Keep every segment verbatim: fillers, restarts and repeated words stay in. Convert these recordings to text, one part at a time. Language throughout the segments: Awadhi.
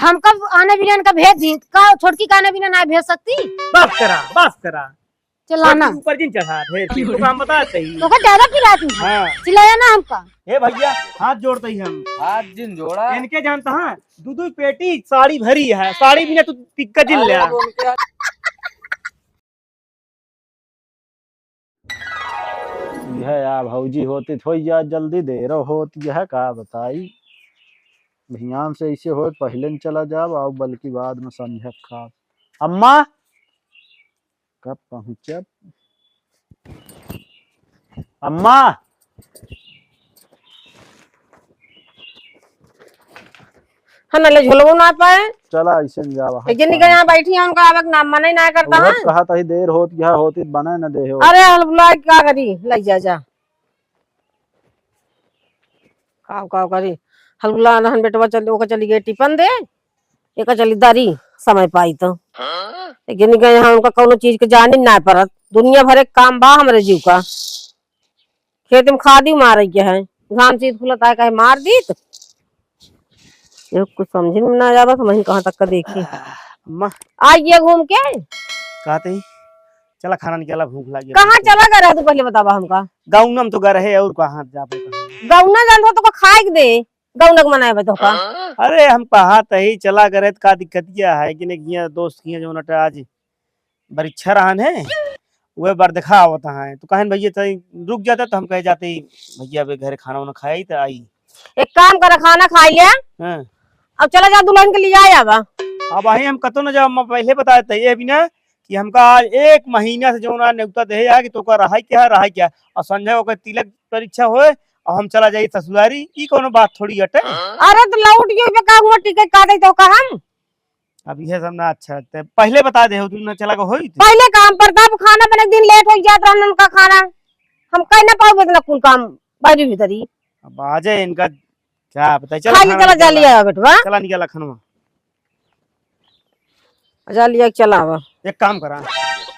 हमका आने बिना इनका भेज दी, का छोटकी का आने बिना ना भेज सकती? बस करा, बस करा। चिल्लाना। छोटकी ऊपर जिन चढ़ा, भेज दी। तो हम बता सही। तो का ज्यादा पिरात है? हाँ। चिल्लाया ना हमका। हे भैया, हाथ जोड़ते ही हम। हाथ जिन जोड़ा। इनके जानता है, दू दू पेटी साड़ी भरी है, साड़ी बिना तू टिक्का जिन ले। अरे, उनके यह या भौजी होती थोई जा जल्दी देर होत, यह का बताई। भियान से ऐसे होए, पहिले न चला जाब, आओ बल्कि बाद में संझा खाब। अम्मा, कब पहुँचब? अम्मा! हम ले झोलवो ना पाए। चला, ऐसे न जावा। एक जनी के यहाँ बैठी है, उनका आवे के नाम मने ना करता है। कहा तही देर होत, यह होती बने न दे हो। अरे, हलबुला का करी, ले जा, जा। काव, काव करी। हलबुला रहन बेटवा चल, ओके चली गई टिफिन दे। एका चली दारी समय पाई तो। एक जनी के यहाँ उनका कौनो चीज के जाने ना परत। दुनिया भर एक काम बा हमरे जीव का। खेत में खादी मारे के है, घाम चीत फुलत आए, कहे मार दीत। ये कुछ समझ में ना आवत, हम कहाँ तक का देखी। अम्मा। आ ये घूम के। कहते ही, चला खाना निकाला, भूख लगी है। कहाँ चला गए रहे तू, पहले बतावा हमका। गाँव में तो गए रहे, और कहाँ जा पाए। गाँव ना जान तो का खाए के दे, गाँव ना के मनाए बा तो का। अरे हम कहा तही चला गए रहे, तो का दिक्कत क्या है कि नहीं, हियाँ दोस्त हियाँ जो नटा आज परीक्षा रहन है, वह बार देखा आवत है। तो कहन, "भैया, तनी रुक जाता," तो हम कहे जाते ही, "भैया, अबे घरे खाना वाना खाई तो आई।" एक काम कर, खाना खाई ले। हाँ। अब चला जा, दुल्हन के लिए आया बा। अब वही हम कतो न जाओ, मैं पहले बता देते ये बिना कि हमका आज एक महीना से जौन आज नेवता दे है कि तोका रहाई क्या है, रहाई क्या, और संझा ओकर तिलक परीक्षा होए और हम चला जाई ससुरारी, ई कौनो बात थोड़ी हटे। अरे तो लौट गई बे, का हुआ टिकट काटे तो का हम? अब यह सब ना अच्छा लगता है। पहले बता दे हो, तू ना चला गो होई तो। पहले काम पर था, अब खाना बने दिन लेट हो जात रहन उनका खाना। हम कह ना पाओ इतना कुल काम बाजू भीतरी। अब आ जाए इनका, क्या पता। चला खाली खाना चला जा निकाला। लिया बेटवा। चला निकाला खानवा। जा लिया के चला आवा। एक काम करा।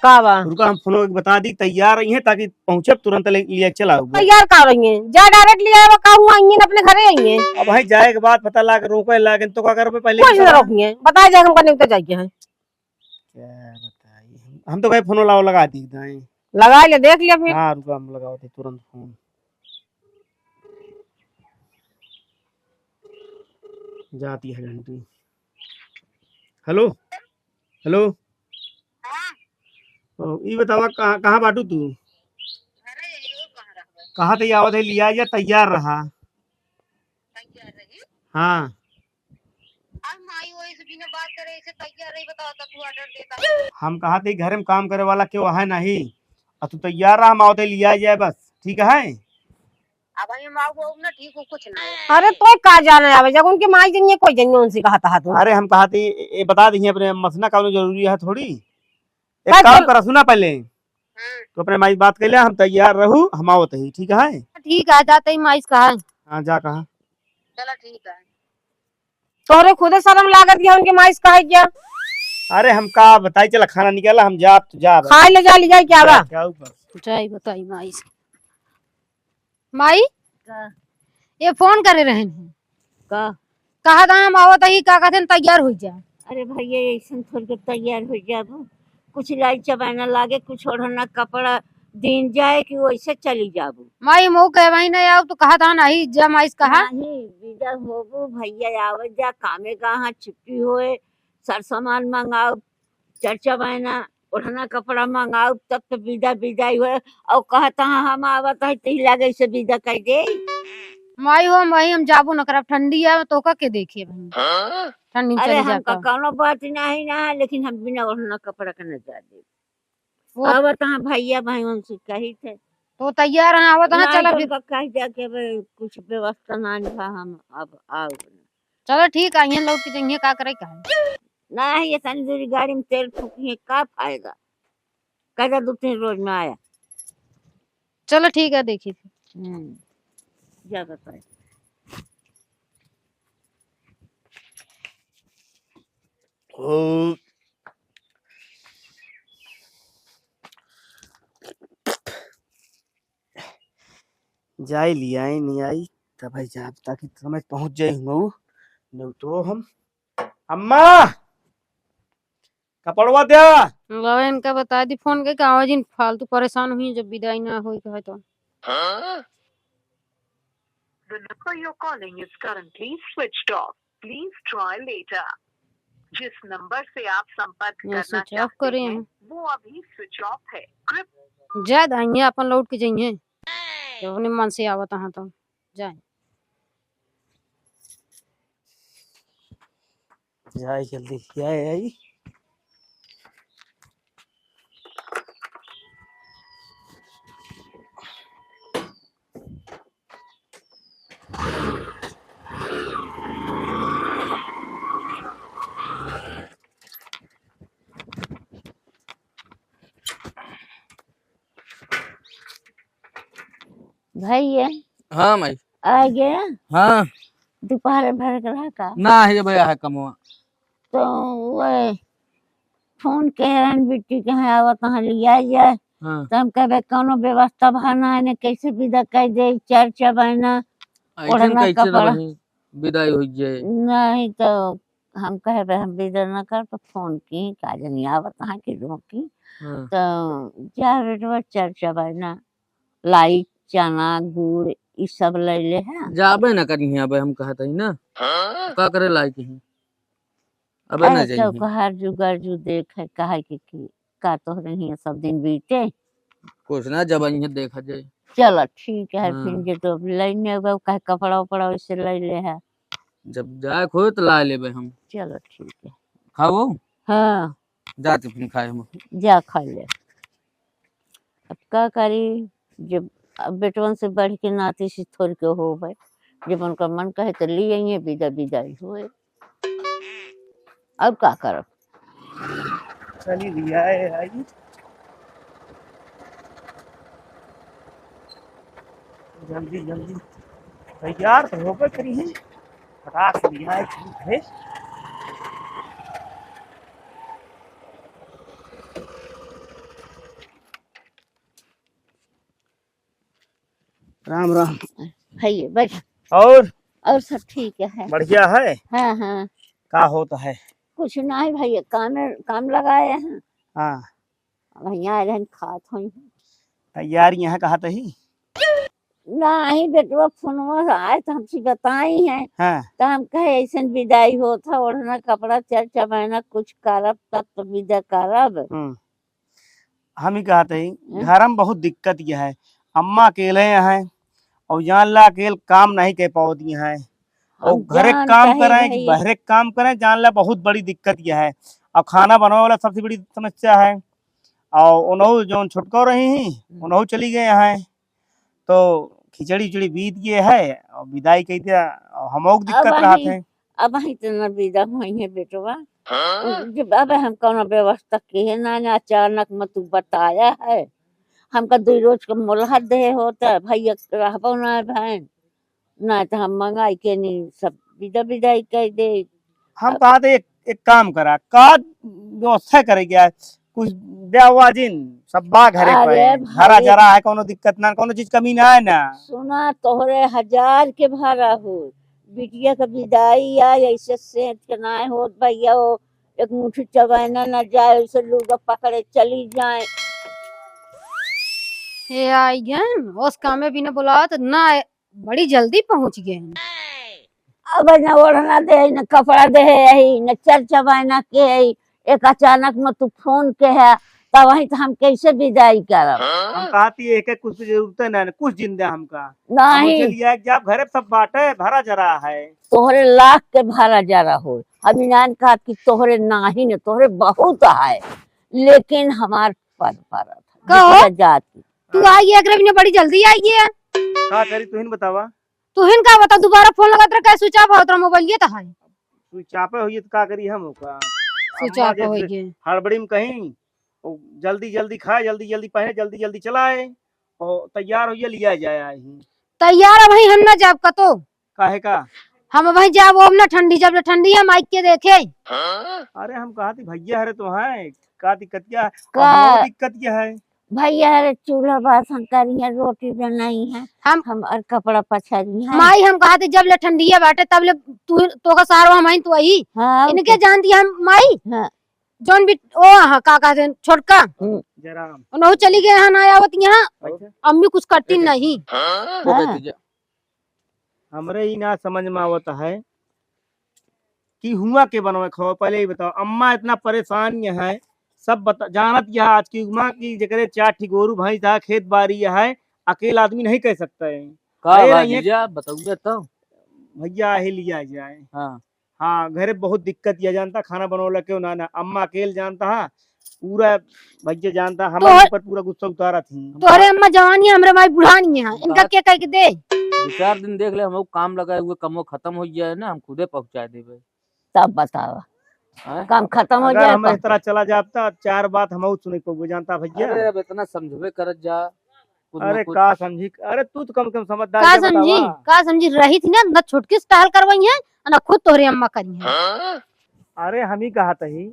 का बा? रुका, हम फोन करके बता दी, तैयार रही हैं, ताकि पहुँचब तुरंत ले, लिया के चला आऊँ। तैयार का रही हैं? जा डायरेक्ट लिया आवा, का हुआ, आई हैं अपने घरे आई हैं। अब भाई जाए के बाद पता लाग, रोके लागे, तो का करबे पहले कुछ ना बतावा। रोकी हैं, बताए जाए हमका नहीं तो जाइए हैं। क्या बताई? हम, हम तो कहे फोन लाओ लगा दी दाएं। लगा ले, देख लिया फिर। हाँ, रुका, हम लगाओ थे तुरंत फोन। जाती है घंटी। हेलो, हेलो। हाँ। ओ, ई बतावा, कहाँ, कहाँ बाटू तू? अरे, ये कहाँ रहबे? कहाँ ते आवत है, लिया या तैयार रहा। तैयार रही? हाँ। अब माई वो इस बिना बात करे, इसे तैयार रही, बताओ, तब तू ऑर्डर देता। हम कहा थे, घर में काम करे वाला क्यों है नहीं? अब तू तैयार रहा, हम आवते लिया जाए बस, ठीक है? अब हम आओ, वो ना ठीक हो, कुछ ना। अरे, तो का जाने आवे, जब उनके माई जनिए, कोई जनिए, उनसे कहा था तू। अरे, हम कहा थे, ए, ए, बता दीजिए अपने मसना का जरूरी है थोड़ी। एक का काम चल- करा, सुना पहले। हाँ। तो अपने माई बात कर ले, हम तैयार रहू, हम आवत ही, ठीक है? ठीक है, जाते ही माई से कहा। हाँ, जा कहा। चला, ठीक है। तोहरे खुदे शर्म लागत गया, उनके माई से कहा क्या? अरे, हम का बताई, चला खाना निकाला, हम जाब तो जाब। खाए ले जा, ले जाए क्या बा? क्या ऊपर? जाई बताई माई से। माई, का? ये फोन करे रहन हैं। का? कहा था हम आवत ही, का कहते हैं, तैयार हो जा। अरे भैया, ऐसन थोड़ के तैयार हो जाबो। कुछ लाई चबाना लागे, कुछ ओढ़ना कपड़ा दिन जाए कि वैसे चली जाबो। माई, मऊ के भाई नहीं आओ तो कहा था नहीं, जा माई से कहा। नहीं, विदा होबो भैया, आवत जा, कामे कहाँ छुट्टी होए, सर सामान मंगाओ, चर्चा बायना, ओढ़ना कपड़ा मंगाओ, तब तो विदा विदाई होए। और कहता हाँ, हम आवत है, तो ही लागे से विदा कर दे। माई हो, माई, हम जाबो न करब, ठंडी है, तो का के देखे भाई? हाँ? ठंडी में अरे, चली हमका जाता। कौनो बात नहीं ना, लेकिन हम बिना ओढ़ना कपड़ा के न जा दे। वो आवत हाँ भैया, भाई उनसे कही थे। तो तैयार हैं, आवत हैं, ना, चला तो फिर। उनका कह दिया कि अब कुछ व्यवस्था ना बा, हम अब आओ। चलो ठीक है, यहाँ लौट के जाइए, का करे का है? नहीं, ये तनी दूरी गाड़ी में तेल फूकी है, का फायदा? कह दे दो तीन रोज में आया। चलो ठीक है, देखिए फिर। हम्म, जा बताए। ओ, जाए लियाई, नहीं आई, तब भाई जाब, ताकि समय पहुँच जाए हूँ, नहीं तो हम अम्मा, कपड़वा द्या। लावा, इनका बताइ दी फोन कइ के आवा जिन, फालतू परेशान हुइहैं जब बिदाई ना होई के है तो। The number you're calling is currently switched off. Please try later. जिस नंबर से आप संपर्क करना चाहते हैं, वो अभी switch off है। कृप- जाए दाइए, अपन लौट के जाइए। जब अपने मन से आवत हैं तो जाए। जाए जल्दी, जाए आई। भैया। हाँ माई। आ गया? हाँ। दोपहर भर के रहा का? ना है भैया, है कमवा। तो वो फोन के रहन बिट्टी के यहाँ आवत, कहाँ लिया जाए। हाँ। तो हम कहबे कौनो व्यवस्था भा ना है, कैसे विदा कर दे, चर्चा बना, ऐसन ओढ़ना कैसे कपड़ा। रही, विदाई हो जाए। नहीं तो हम कहबे हम विदा ना कर, तो फोन की का जनी आवत, कहाँ की रोकी। हाँ। तो जा बेटवा, चर्चा बना। लाई, चना, गुड़, ई सब लैले है। जाबे न करिहैं, अबे हम कहत हई ना। हाँ? का करे लाई के ही? अबे न अरे, जाइहैं। चौकहार जुगाड़ जू देख है, काहे के की, का तोहरे हियां सब दिन बीते? कुछ ना, जब अइहैं देखा जाए। चलो, ठीक है, हाँ। फिर जे तो लैने होगा, काहे कपड़ा उपड़ा वैसे लैले है। जब जाए खोए तो ला लेबे हम। चलो, ठीक है। खाओ? हाँ। जा टिफिन खाए हम। जा खा ले। अब का करी, जब अब बेटवन से बढ़ के नाती से थोड़ के होबे, जब उनका मन कहे तो ले आइए, विदा विदाई होए। अब का करब? चली लिया है आई। जल्दी, जल्दी तैयार तो होबे करी है। फटाक से लिया है, ठीक है। राम, राम। भैया, बैठ। और? और सब ठीक है। बढ़िया है? हाँ, हाँ। का होत है? कुछ नाहीं भैया, काम, काम लगाए हैं। हाँ। अब यहाँ आए रहन, खात होई। तैयार यहाँ कहाँ तही? नाहीं बेटवा, फोनवा से आए तो हमसे बताई हैं। हाँ। तो हम कहे, "ऐसन विदाई होत है, ओढ़ना कपड़ा चर चबैना कुछ करब, तब तो विदा करब।" हम्म। हम ही कहत हई, हम्म। घर में बहुत दिक्कत यह है, अम्मा अकेले हैं और जान ला अकेल काम नहीं कर पावत हैं, और हम घरे जान काम कहे करें कि भैया। बहरे काम करें, जान ला बहुत बड़ी दिक्कत यह है। और खाना बनावे वाला सबसे बड़ी समस्या है। और उनहु जौन छुटको रही ही, हम्म। उनहु चली गए हैं। तो खिचड़ी उचड़ी बीत गए है और विदाई कह दिया, और हमहू के दिक्कत रहत है। अबहीं तो न विदा होई है बेटवा। हाँ? जब अब हम कौनो व्यवस्था किहे ना, ना अचानक में तू बताया है। हमका दुई रोज के मोलहत दे होता, भैया रहबो ना भैन, ना तो हम मंगाई के नहीं सब विदा विदाई कह दे। हम अब कहा थे एक, एक काम करा, का व्यवस्था करे गया है? कुछ ब्याह हुआ जिन, सब बा घरे अरे पे, भाई। हरा जरा है, कौनो दिक्कत ना, कौनो चीज कमी ना है ना। सुना, तोहरे हजार के भाड़ा हो, बिटिया के विदाई आ, ऐसे सेठ के ना होत भैया हो, एक मुट्ठी चबैना ना जाए, ऐसे लूगा पकड़े चली जाए। हे आई गन, उस कामे बिना बुलावत ना, बड़ी जल्दी पहुँच गए हैं। अब न ओढ़ना दे, न कपड़ा दे, यही न चर चबैना के है, एक अचानक में तू फोन के है, तब वही तो हम कैसे विदाई करब? हम कहती है कि कुछ जरूरत है ना, कुछ दिन दे हमका। नहीं। हम चलिए कि आप घरे सब बाटे, भरा जरा है। तोहरे लाख के भरा जरा हो, हम इनान कहत कि तोहरे नाही न, तोहरे बहुत है, लेकिन हमार पर परत है, कहो? बिटिया जात की। तू आई है, एकरे बिना बड़ी जल्दी आई है। का करी, तुहिन बतावा। तुहिन का बता, दोबारा फोन लगात रहे, का switch off होत रहा, मोबाइल ये तो है। Switch off होई तो का करी हम ओका? Switch off होई गए। हड़बड़ी में कहीं, ओ, जल्दी जल्दी खाए, जल्दी जल्दी पहने, जल्दी जल्दी चलाए, और तैयार होइए, लिया जाए आई ही। तैयार अब वहीं हम ना जाब कतो। काहे का? हम वहीं जाब, ओम ना ठंडी, जब ले ठंडी हम आई के देखे। अरे हम कहा थी भैया, अरे तो हैं, का दिक्कत क्या है? का? हमरो दिक्कत क्या है? भैया रे चूल्हा बासन करी है, रोटी बनाई है, हम हम और कपड़ा पछारी है। माई हम कहा थे जब ले ठंडिया बाटे तब ले तू, तो का सारो हम आइन तू आई। हाँ, इनके तो जान दिया हम माई। हाँ। जौन भी ओ हाँ, का कहते हैं, छोटका। हम्म। जयराम। उन्हों चली गए हैं, ना आवत यहाँ। अच्छा। अम्मी कुछ करती नहीं। हाँ। हाँ। हमरे ई ना समझ में आवत है कि हुआ के बनवे खाओ, पहले ही बताओ। अम्मा इतना परेशान ये है, सब बता, जानत यह आज की अम्मा की जेकरे चार ठी गोरू भैंस है, खेत बारी है, अकेला आदमी नहीं कह सकता है। का अरे बा नहीं है। जीजा, बतौगे तो। भैया, आहे लिया जाए। हाँ। हाँ, घरे बहुत दिक्कत यह जानता, खाना बनवला के ना, ना, अम्मा अकेल जानता है, पूरा भैया जानता, हमारे तोहर-, ऊपर पूरा गुस्सा उतारा थी। तोहरे अम्मा जवानी है, हमरे माई बुढ़ानी है, इनका बात के कह के दे? दो चार दिन देख ले, हम काम लगाए हुए, कमो खत्म हो जाए ना, हम खुदे पहुँचा देबे। तब बतावा, हैं? काम खत्म हो अगर जाए हम तो? इस तरह चला जाता, चार बात हम सुने को जानता भैया। अरे, अब इतना समझबे करत जा, कुछ ना अरे कुछ। का समझी, अरे तू तो कम से कम समझदार का से समझी, बतावा। का समझी, रही थी ना, ना छोटकी से टहल करवाई है, ना खुद तोहरे अम्मा करी है। अरे हम ही कहा तही,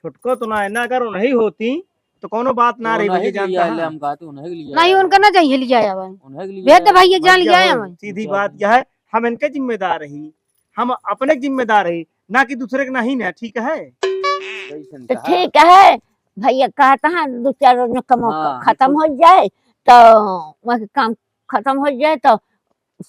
छोटको तो ना है ना, अगर उन्हीं होती तो कोनो बात ना तो रही, उन्हें भैया के लिया जानता ले, है। हम कहते उन्हें के लिया नहीं, है। उनका ना जाइए लिया आवे। उन्हें के लिया भेज दे है। भैया, जान भैया लिया हो, आवे। सीधी बात यह है, हम इनके जिम्मेदार रही, हम अपने जिम्मेदार रही, ना कि दूसरे के नहीं ना, ठीक है? कैसन तो कहा? ठीक है, भैया कहता है दो चार रोज में कमो हाँ, खत्म बिल्कुल। हो जाए, तो वहाँ के काम खत्म हो जाए, तो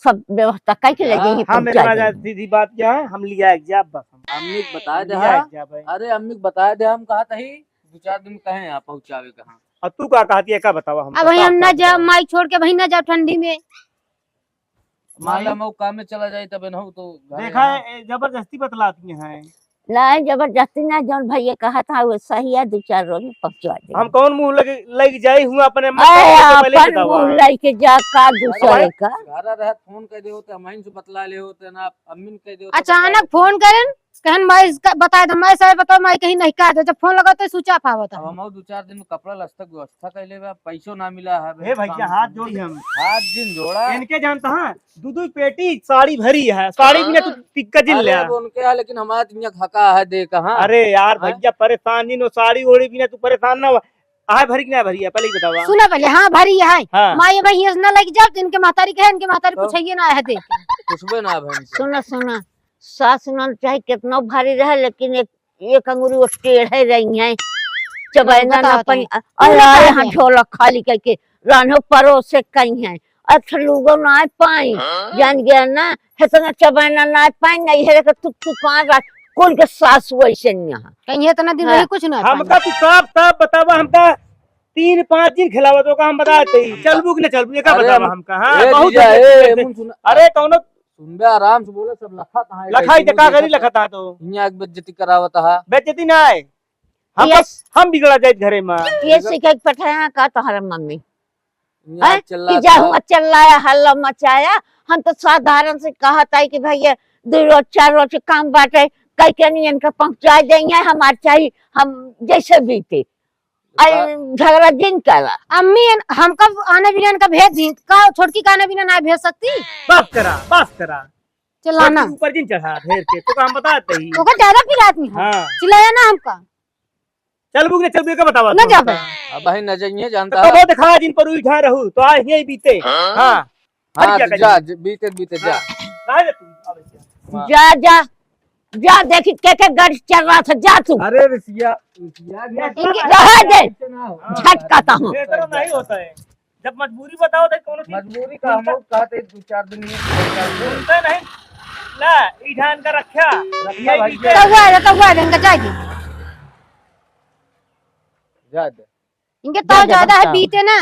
सब व्यवस्था करके ले हाँ, जाइए, हम पहुँचा इतना देंगे। ज्यादा सीधी बात क्या है, हम लिया एक जाब बस, हम अम्मी के बता दे, लिया हाँ। एक जाब है। अरे अम्मी के बता दे, हम कहा तही दो चार दिन कहे यहाँ पहुँचावे कहाँ। और तू का कहती है, का बतावा हम अब वही हम ना जाब, माई छोड़ के वही ना जाब ठंडी में। मान लो माई। मऊ काम में चला जाए तब इनहू तो घर देखा यहाँ। है, ए, जबरदस्ती बतलाती हैं। नहीं, जबरदस्ती ना, जौन भैया कहा था वो सही है, दो चार रोज में पहुँचवा दे। हम कौन मुँह लगे, लग जाई हुआ अपने मत अरे, करो, तो पहले अपन बतावा। मुँह लेके जा का दूसरे अरे, का। घर रहत फोन कर दे होते, हम से बतला ले होते ना, अम्मी ने कह दे होते, बतला अचानक ले। फोन करें, कहन मैं इसका बता दे, मैं सही बताओ, मैं कहीं नहीं कहा था, जब फोन लगा तो switch off आवत अब है। हम दो चार दिन में कपड़ा लत्ता के व्यवस्था कर लेबे, अब पैसो ना मिला है, हे भैया, काम हाथ जोड़ी हम। हाथ दिन जोड़ा। इनके जानता है, दू दू पेटी साड़ी भरी है, साड़ी बिना तू हाँ। टिक्का जिन अरे, ले। अब उनके यहाँ, लेकिन हमारे तो यहाँ घका है, दे कहाँ? अरे यार, हाँ? भैया परेशान जिन हो, साड़ी ओढ़ी बिना तू परेशान ना हो। आए भरी कि ना भरी है, पहले ही बतावा। सुना पहले, हाँ, भरी है। हाँ। माई भाई ये ना लग जाओ, तो इनके महतारी कहे, इनके महतारी तो? पूछिए ना है, दे। पूछबे ना बहन से। सुना, सुना, सास ननद चाहे कितना भारी रहे, लेकिन एक एक अंगुरी वो टेढ़े रही हैं, चबैना ना बताओ पाई। तुम। अरे पूरा यहाँ पाई। झोला खाली करके रान्हो परोसे कहीं हैं, अच्छा लुगो ना पाई। हाँ? जान गया ना, इतना चबैना ना पाई, नहीं है कि तू, तू कहाँ रह, कुल के सास वैसे नहीं है। कहीं इतना दिन हाँ। रही कुछ ना हमका पाई। तू साफ साफ बतावा, हमका तीन पाँच दिन खिलावा तो का हम बताते ही, चलबू कि ना चलबू, एका अरे बतावा हम, हमका, हाँ, ए बहुत जीजा, देर ए, से। मुन सुन, अरे कौनो सुनबे, आराम से बोले, सब लखत है, लखाई कैसे तो का मुझे करी, लखत है तो। हियाँ के बेइज्जती करावत है। बेइज्जती ना है। हम ये तो, हम बिगड़ा जाए घरे में। ये सिखाई के पठाया का तोहरा मम्मी? हियाँ हैं? चिल्ला कि जा था। हुआ चिल्लाया, हल्ला मचाया। हम तो साधारण से कहत आई कि भैया, दो रोज, चार रोज के काम बाटे, कई के नहीं इनका पहुँचा देंगे, हमार चाही, हम जैसे बीते। आई का- झगड़ा जिन करा। अम्मी, एन-, हमका आने बिना इनका भेज दी, का छोटकी का आने बिना ना भेज सकती? बस करा, बस करा। चिल्लाना। छोटकी ऊपर जिन चढ़ा ढेर के, तो का हम बताते ही। ओकर ज्यादा पिरात नहीं है। हाँ। चिल्लाया ना हमका। चलबू कि ना चलबू, एका बतावा ना तू। जाबे। अब भाई न जाइए, जानता तो है। कबो देखा जिन पर उठा रहू, तो आज यही बीते। हाँ। हाँ। हाँ, हट जा तो कहीं। जा, ज-, बीते, बीते, जा। हाँ। काहे रे तू? अब जा। हाँ। जा, जा। जा, देखी के, के गाड़ी चल रहा था, जा तू। अरे रिसिया, रिसिया, इनके रहे दे। ऐसे ना हो। झटकाता हूँ। ये तरह नहीं होता है। जब मजबूरी बताओ तो कौनो चीज मजबूरी का हम सुनता लोग कहते दो चार दिन में सुनते नहीं। ला, ई धान का रखा। रखा यही भाई। बीते। तो हुआ है, तो हुआ है, इनका जाए दे। जा दे। इनके जा, ताव जा, ज्यादा है, बताओ। बीते ना।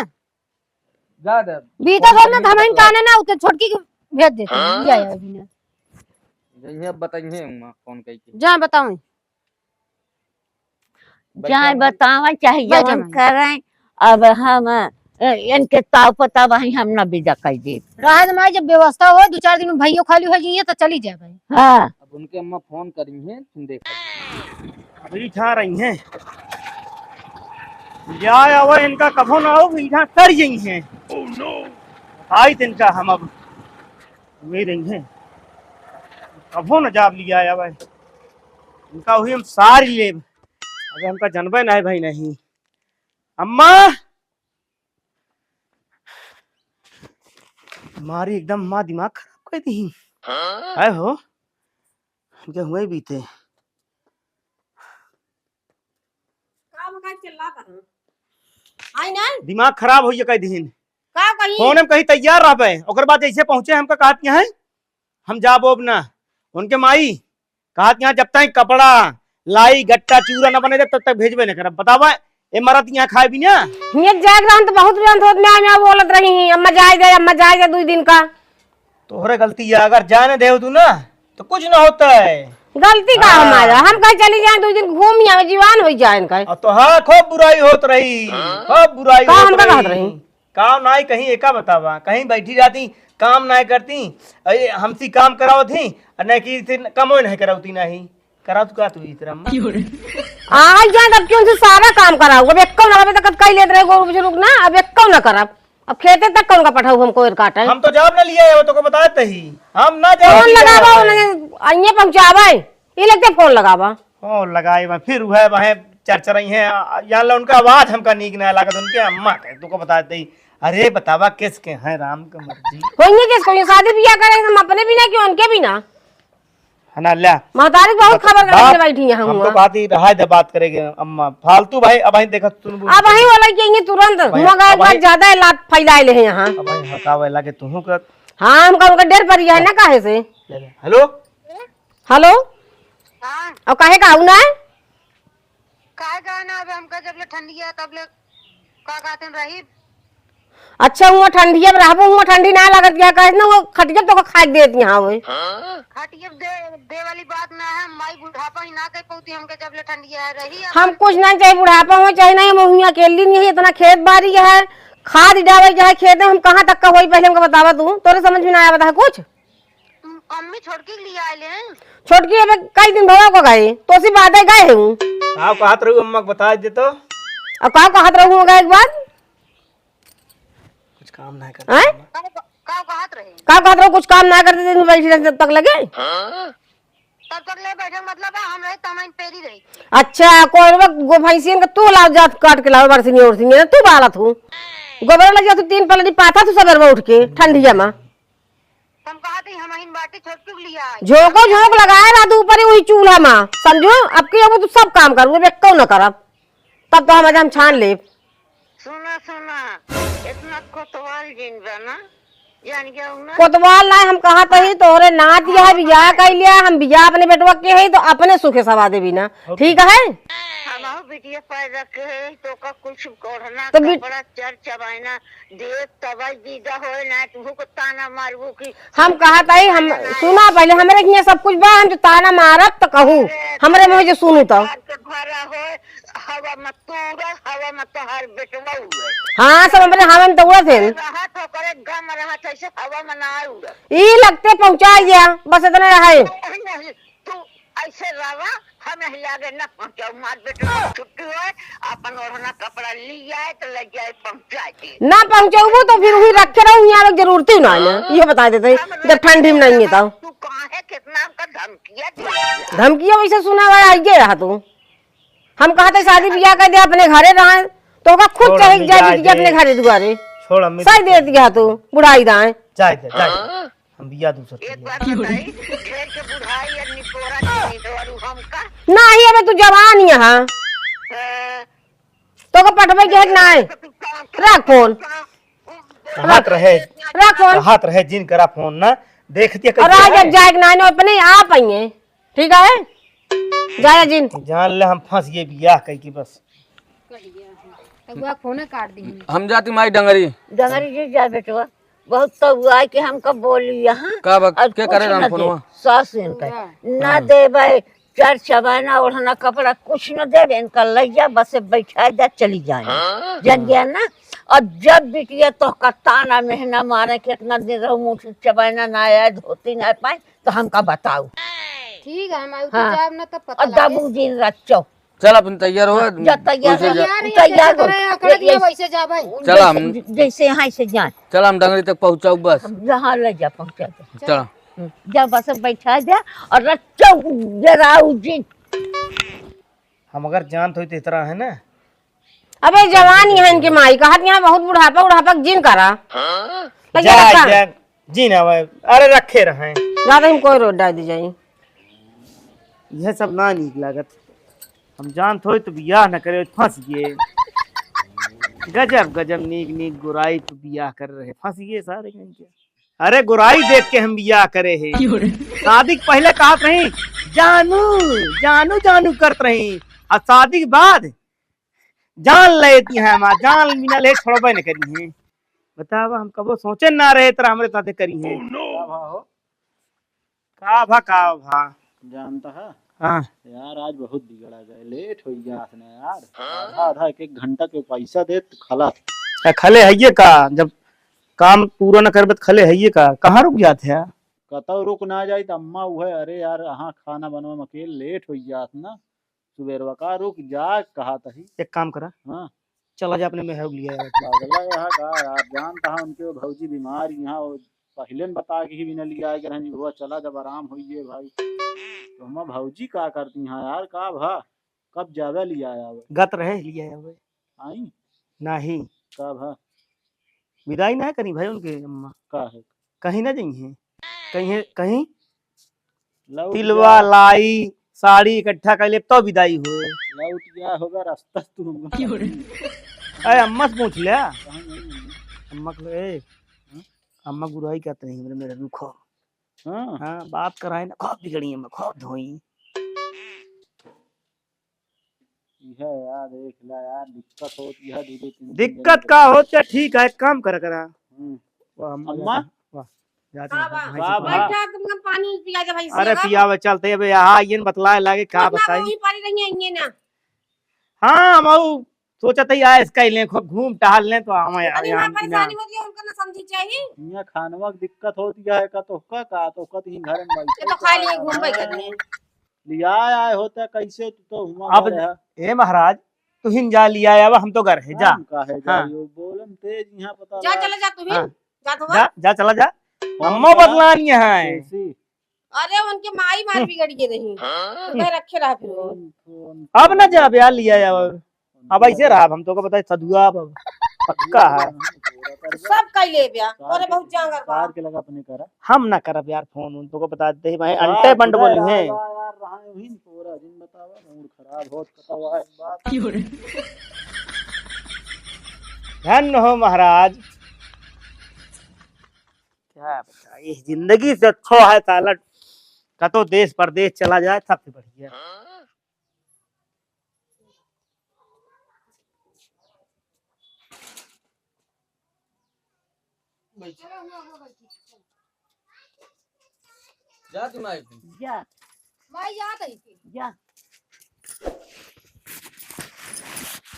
जा दे। बीते फोन सब ना, करके धमाइन बता। काने ना, उते छोटकी के भेज देते हैं, हाँ। ले आया अभी ना। जइहे बताइए, माँ, फोन करके। जा बताओ। बैठा जाए भाई। बतावा, चाहे बैठा जवन भाई। करें, अब हम, ए, इनके ताव पता भाई हम ना विदा कर देब। रहे दे माई, जब व्यवस्था हो, दो चार दिन में भैया खाली हो जाइए तो चली जाए भाई। हाँ। अब उनके अम्मा फोन करी हैं, तुम देखो। अभी जा रही हैं। जाए आवे इनका कभो ना हो, इधर सड़ गई हैं। आई तो इनका हम अब हुए रही हैं। कभो ना जाब लिया आवे। इनका हुई हम सारी लेब। अबे हमका जनबे नहीं भाई नहीं। अम्मा, मारी एकदम माँ दिमाग खराब कर दी। है हो, इनके हुए बीते। का बका चिल्लात हन? आई ना? दिमाग खराब होइए कह दिहिन। का कही? फोन में कहीं तैयार रहबे, ओकर बाद जैसे पहुँचे हमका कहत हैं, हम जाबो अब ना। उनके माई कहत हैं, जब तक कपड़ा, लाई, गट्टा, चूरा न बने दे, तब तक भेजबे न करब। बतावा, ए मरद यहाँ खाए भी ना। हियाँ जाग रहन तो बहुत बिहान होत में आए में बोलत रही, अम्मा जाए दे, अम्मा जाए दे, दुई दिन का। तोहरे गलती है, अगर जाने देव तू ना, तो कुछ ना होता है। गलती का हाँ। हमारा? हम कहीं चली जाए, दुई दिन घूम ही आवे, जीवान हो जाए इनका। और तो हाँ, खूब बुराई होत रही, खूब बुराई का होत हमका रही। कहत रही? काम नाई कहीं एका बतावा, कहीं बैठी रहती, काम नाई करती, अरे हमसी काम करावत ही, और नहीं कि इसे कमो नहीं करावती नहीं। करा तू का तू इस तरह में? आई जाए तब क्यों से सारा काम कराऊ, अब एक्को ना, अबे तक कई लेत रहे गोरू बुजुर्ग ना, अब एक्को ना करब। अब खेते तक कौन का पठाऊ हमको एर काटे? हम तो जाब ना लिया है, वो तो को बताते ही। हम ना जाब फोन लिया लगावा, है। उन्हें आइए पहुँचावे। ये लगते फोन लगावा। फोन लगाए बा, फिर वह वह चरचरई हैं, आ, यहाँ ला उनका आवाज हमका नीक ना लागत, उनके अम्मा के, तुमको बता दे। अरे बतावा, किस के हैं राम के मर्जी? होइए किस को, ये शादी ब्याह करे, हम अपने भी ना, क्यों उनके भी ना। है ना, ल्या। महतारी बहुत बस, खबर करके बात, बैठी हैं हम हम तो हुआ। बात ही रहा है, बात करेंगे अम्मा, फालतू भाई, अब भाई देखा, सुन, अब भाई वाला के ये तुरंत अब भाई, मगर एक अब बार भाई, ज्यादा लात फैलाए ले हैं यहाँ। अब भाई हकावे लागे तुहू का। हाँ, हमका उनका डर पड़ी है ना, काहे से? ले ले। हेलो? हेलो? हाँ। और काहे का आऊ ना? काहे का ना, अब हमका जब ले ठंडी है, तब ले का कहते हैं, रही। अच्छा, हुआ ठंडिया में रहबो, हुआ ठंडी ना लगत गया, कहे ना, वो खटिया तो खाए देत यहाँ हुए। खटिया दे, दे वाली बात ना है, माई बुढ़ापा ही ना कह पौती हमके, जब ले ठंडिया है, रही अब। हम कुछ नहीं चाहे, बुढ़ापा हो चाहे नहीं, हम हुआ अकेली नहीं है, इतना खेत बारी है, खाद डावे के है खेत में, हम कहाँ तक का होई, पहले हमको बतावा तू, तोरे समझ में ना आया, बता कुछ। अम्मी छोटकी के लिए आए ले। छोटकी अबे कई दिन भवा को गए, तो सी बात है गए हूँ। का कहत रहू अम्मा के बता दे तो। अब का कहत रहू गए एक बार? कुछ काम ना करते हैं? अम्मा। का, का कहत रहे? का कहत रहू कुछ काम ना करते दिन बैठी रहते तब तक लगे? तब तक ले बैठे मतलब है, हम रहे तमाइन पेरी रही। अच्छा, कोरबा गो भैंसियन का तू लाओ जात काट के लाओ बरसिनी और सिंह तू बालत हूँ। गोबर लग जा तू तीन पलड़ी पाथा तू सवेर में उठ के ठंडिया में। हम कहा थी, हम अहिन बाटी छोटकी के लिए आई। झोंको झोंक लगाए रहा तू ऊपर ही वही चूल्हा मा, समझो? अब की अब तू सब काम करबू, अब एक्को न करब, तब तो हम आज हम छान लेब। सुना, सुना, इतना कोतवाल जिन बा ना, जान गया हूँ ना। कोतवाल ना, हम कहा तही तोहरे नात यह बियाह कर लिया, हम बियाह अपने बेटवा के है तो अपने सुखे सवा देबी ना, ठीक है? हम बिटिया पैदा के है तो का कुछ ओढ़ना तो बिट- कपड़ा चर चबायना देख तबई दीदा होए ना, तुहू को ताना मारबू कि हम कहत हई, हम, सुना पहले, हमरे हियाँ सब कुछ बा, हम जो ताना मारब त कहू, अरे, हमरे मुँह जो सुनू त। मार के भरा होए, हवा मत तूरा, हवा मत तोहार बेटवा उड़े। हाँ, सब हमरे हवा में तो उड़त हैं। रहत हो करे, गम रहत है, से हवा में ना उड़े। ई लगते पहुँचा गया, बस इतना रहे। नहीं, नहीं, तू ऐसे रवा, हम यही आगे न पहुँचाऊ, मार बेटे को छुट्टी होए, अपन ओढ़ना कपड़ा ली आए तो ले जाए पहुँचा दे। ना पहुँचौबू तो फिर वही रखे रहू, यहाँ आवे के जरूरत ही ना है, ये बता देते हैं, हम जब ठंडी में नहीं है तो। तू कहाँ है, कितना हमका धमकिया दे। धमकिया वैसे सुना हुआ है, आइए रहा तू। हम कहते शादी ब्याह कर दे, अपने घरे रहे, तो ओका खुद छोड़, चाहे हम जाए जाए बिटिया अपने दे। घरे दुआरे। छोड़, हम सही दे दिया तू, बुढ़ाई दाएं। जाए दे, जाए दे। हम बिया दूसर एक बात बताई, ढेर के बुढ़ाई या निपोरा के निधवारू हमका। नाही, अबे तू जवान ही है। हाँ। तो को पटवे के है कि नाही? तो तू काम कर, रख फोन। काम कर। हाथ रहे। रख फोन। हाथ रहे, जिन करा फोन ना। देखती है और आज अब जाए कि नाही, ना अपने आप आइए। ठीक है? जाए जिन। जान ले हम फंस गए बियाह कह के बस। तो वह फोन काट दी। हम जाती माई डंगरी। डंगरी जी जा बेटवा। बहुत तउआए के हमका बोली यहाँ। का बा-, और के करे कुछ राम न दे। फोनवा? सास इनका। पूरा। ना हाँ। देबे, चर चबाना, ओढ़ना, कपड़ा कुछ न देबे, इनका लइया बस बैठा जा, चली जाए। हाँ। जन गया ना? और जब बिटिया तोहका ताना मेहना मारे, कितना दिन रहो, मुँह से चबाना ना आए, धोती ना पाए, तो हमका बताओ। ठीक है, हम आउ हाँ। जाब ना, तब पता और लगे। दबू दिन रचो। चल, अपन तैयार हो, जा, तैयार वैसे हो। जा। तैयार ही तैयार ऐसे हो। करे, अकड़ ये, दिया, ये, वैसे जाबे। चल, हम जैसे यहाँ से जाए। चल, हम डंगरी तक पहुँचाऊ बस। हम यहाँ ले जा, पहुँचा दे। चल। हम्म, जा बस बैठा दे और रच्चो जराऊ जी। हम अगर जानत होई तो इतना है ना। अबे जवान ही है इनके माई, कहत यहाँ बहुत बुढ़ापा, बुढ़ापा जिन करा। लगे जा, रखा। जा। जी ना भाई, अरे रखे रहें। ज्यादा हम कोई रोड डाल दी जाई। यह सब ना नीक लागत। हम जानत होई तो बियाह न करे, फंस गए। गजब गजब नीक नीक गोराई पे बियाह कर रहे, फंस गए सारे कहीं के। अरे गोराई देख के हम बियाह करे हैं। शादी के पहले कहत रही जानू जानू जानू करत रही, और शादी के बाद जान लेती हैं हमार, जान बिना ले छोड़बे न करी हैं। बतावा, हम कबो सोचे ना रहे तरह हमरे साथे करी हैं। का भा हो? का भा, का भा? जानता है? हाँ। यार, आज बहुत बिगड़ा गए, लेट हो गया आपने यार। आधा, आधा एक, एक घंटा के पैसा दे तो खला। आ, खले है ये का? जब काम पूरा न करबे तो खले है ये का? कहाँ रुक जाते हैं? कतौ रुक ना जाई त अम्मा उहे, अरे यार, अहाँ खाना बनवा में अकेले लेट हो जात ना। सुबेरवा का रुक जा, कहा तही। एक काम करा। हाँ। चला जा अपने मेहर लिया यार। पगला यहाँ का यार, जानता है उनके वो भौजी बीमार यहाँ, वो पहले न बता के ही बिना लिया आए, कि रहनी हुआ चला जब आराम होइए भाई। तो हम भौजी का करती हैं यार, का भा, कब जावे लिया आवे? गत रहे लिया आवे। आई? नहीं। का भा? विदाई ना करी भाई उनके अम्मा। का है? कहीं ना जाई हैं। कहीं है, कहीं लौट तिलवा जा। लाई, साड़ी इकट्ठा कर ले, तब विदाई होए। लौट गया होगा रास्ता तू हमको। अरे अम्मा से पूछ ले। कहाँ नहीं है? अम्मा को, ए, हम्म? अम्मा गुराई करते नहीं, मेरे, मेरे रुको। हाँ। हाँ, बात कराए ना, खूब बिगड़ी है, मैं खूब धोई। इहे यार, देख ला यार, दिक्कत होत इहे दू दू तीन तीन दिक्कत जने का के। होत क्या? ठीक है, एक काम कर करा। हम्म। वाह, अम्मा? वाह, वाह। जाते हैं, वाह, भाई वाह, से वाह। बैठा, तुमका पानी पिया जा भाई से, अरे, हाँ? पियावे चलते, अब यहाँ आइए न, बतलाए लागे, का कितना बताई? वहीं पड़ी रही है, ये ना। हाँ, हम ऊ सोचत ही, आए, इसका ही लें, खूब घूम टहल लें, तो हम अरे, यहाँ वहाँ परेशानी होती है, उनका ना समझी चाहिए। यहाँ खानवा की दिक्कत होती है, का तो का, का तो का, तीन घर में ये तो बैठे खा लिए, हैं। घूम बैठे हैं। लिया आए होते कैसे, तू तो हुआ अब घर है। ए महाराज, तू हिन जा लिया आवा, हम तो घर है, जा। हम का है, हाँ। जाइयो, बोलन तेज यहाँ पता जा, लगा। चला जा तू भी। हाँ। जा तो जा, बा। जा, चला जा। कौन अम्मा सा? बदलान यहाँ है। कैसी? अरे उनके माई मार हम्म। बिगड़ गई रही। हाँ? तो कह रखे रहा फिर वो। फोन, फोन, अब ना फोन। जाबे, आ लिया आवा। अब ऐसे रहा, हम तो को बताए सधुआ अब पक्का है। सब कह ले ब्या, अरे बहुत जांगर बा। कार के लगा अपने करा। हम ना करब यार फोन उन, तो को बता दे भाई, हाँ, अंटे बंड बोली हैं। यार, रहा है वही नहीं पूरा दिन बतावा, मूड खराब होत कतवा एक बात। क्यों रे? धन्य हो महाराज। क्या बताइए, जिंदगी से अच्छो है साला, कतो देश परदेश चला जाए, सबसे बढ़िया। जा तू माई के। जा। माई जात है के? जा।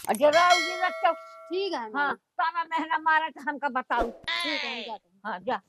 और जरा उधर रख तो। ठीक है, हाँ, माई। ताना मेहना मारा तो हमका बताऊ। ठीक है, हम जाते हैं। हाँ, जा।